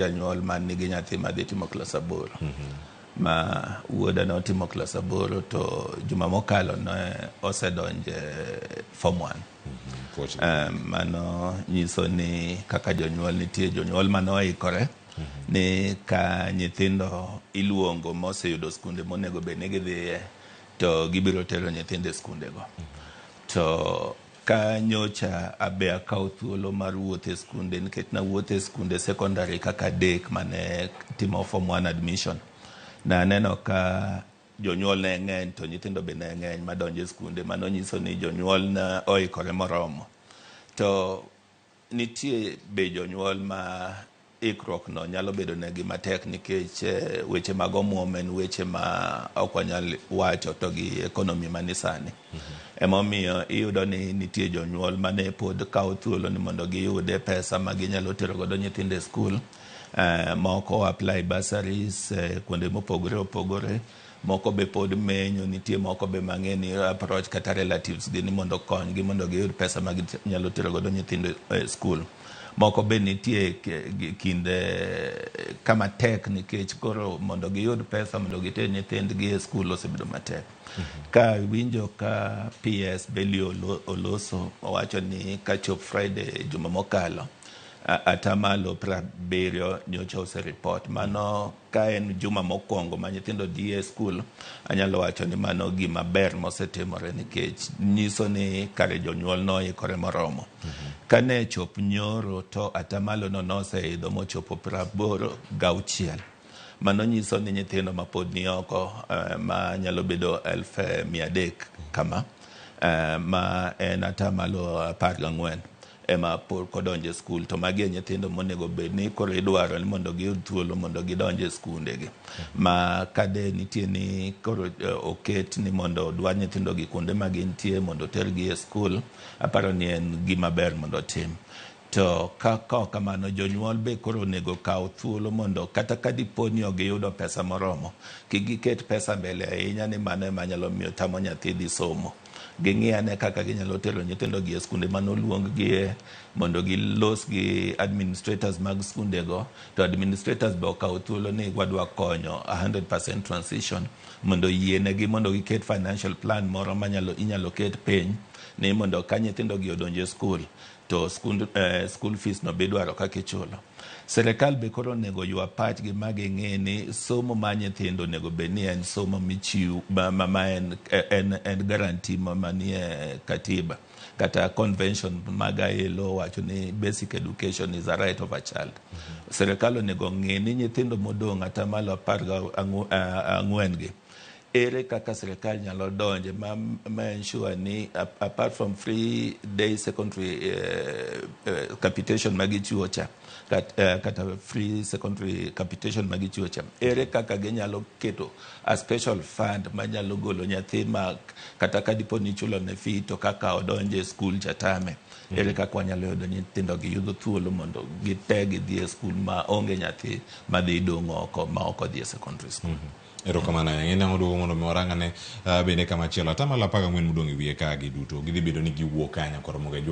Janyuol man nigi nyathi madhi timo klas 8. Ma wuoda notimo klas 8 to juma mokalo ne osedonje form 1. Mano nyiso ni kaka jonyuol nitie jonyuol mane oikore ni ka nyithindo iluongo moseyudo skunde monego bed ni gidhiye to gibiro tero nyithindo e skundego. To ka nyocha abe akawo thuolo mar wuotho e skunde nikech nawuotho e skunde secondary kaka 3 mane timo form 1 admission. Naneno ka jonyuol ne ng'eny to nyithindo be ne ng'eny madonjo e skunde. Mano nyiso ni jonyuol ne oikore moromo. To nitie be jonyuol ma ikruok no nyalo bedo negi matek nikech weche mag omuom en weche ma ok wanyal wacho to gi economy mani sani. Emomiyo iyudo ni nitie jonyuol mane pod kawo thuolo ni mondo giyude pesa ma ginyalo tero godo nyithindo e skul. Moko apply bursaries kuonde mopogore opogore. Moko be pod menyo, nitie moko be mang'e ni approach kata relatives gi ni mondo okonygi mondo giyud pesa ma ginyalo tero godo nyithindo e skul. Moko be nitie kinde kama tek nikech koro mondo giyud pesa mondo giter nyithindgi e skul osebedo matek. Ka winjo ka PS Belio oloso owacho ni kachop Friday juma mokalo atamalo 70 nyocha oseripot. Mano ka en juma mokwongo ma nyithindo dhi e skul, anyalo wacho ni mano gima ber mosetimore nikech nyiso ni kare jonyuol noikore moromo. Kane chop nyoro to atamalo no noseidho mochopo 86. Mano nyiso ni nyithindo mapod ni oko ma nyalo bedo 300,000 kama, ma en atamalo 14 ema pok odonjo e skul. To magi e nyithindo monego bed ni koro idwaro ni mondo giyud thuolo mondo gidonj e skundegi. Ma kade nitie ni koro oket ni mondo odwar nyithindo gi kuonde ma gintie mondo otergi e skul, aparo ni en gima ber mondo otim. To ka ok kamano, jonyuol be koro onego kaw thuolo mondo kata ka dipo ni ok giyudo pesa moromo, kik giket pesa mbele ahinya ni mano ema nyalo miyo tamo nyathi dhi somo. Ging'i ane kaka ginyalo tero nyithindo gi e skunde mane oluong-gie mondo gilos gi administrators mag skundego, to administrators be okaw thuolo ni wadwa konyo 100% transition mondo oyienegi mondo giket financial plan moro manyalo inyalo ket piny ni mondo ka nyithindo gi odonjo e skul to school fees no bidwaro kaka ichulo. Sirikal be koro onego ywa pachgi ma ging'i ni somo mar nyithindo onego bed ni en somo michiw ma, ma, ma en guarantee manie katiba kata convention mag ILO wacho ni basic education is a right of a child. Sirikal onego ng'i ni nyithindo modong' atamalo 14 gi ere kaka sirikal nyalo donje ma ensure ni apart from free day secondary capitation magichiwo cha kata free secondary capitation magichiwo cha, ere kaka ginyalo keto a special fund manyalo golo nyathi ma kata ka dipo ni ichulo ne fee to kaka odonje e skul cha tame. Ere kaka wanyalo yudo nyithindo gi yudo thuolo mondo gite gidhi e skul ma onge nyathi madhi dong' oko ma ok odhi e secondary school. Erokamano ahinya. Ng'eni ang' oduogo mondo mi warang ane bende kama chielo. Atamalo 14 modong' e wiye ka gi duto gidhi bedo ni giwuok kanya koro mondo gijwang'.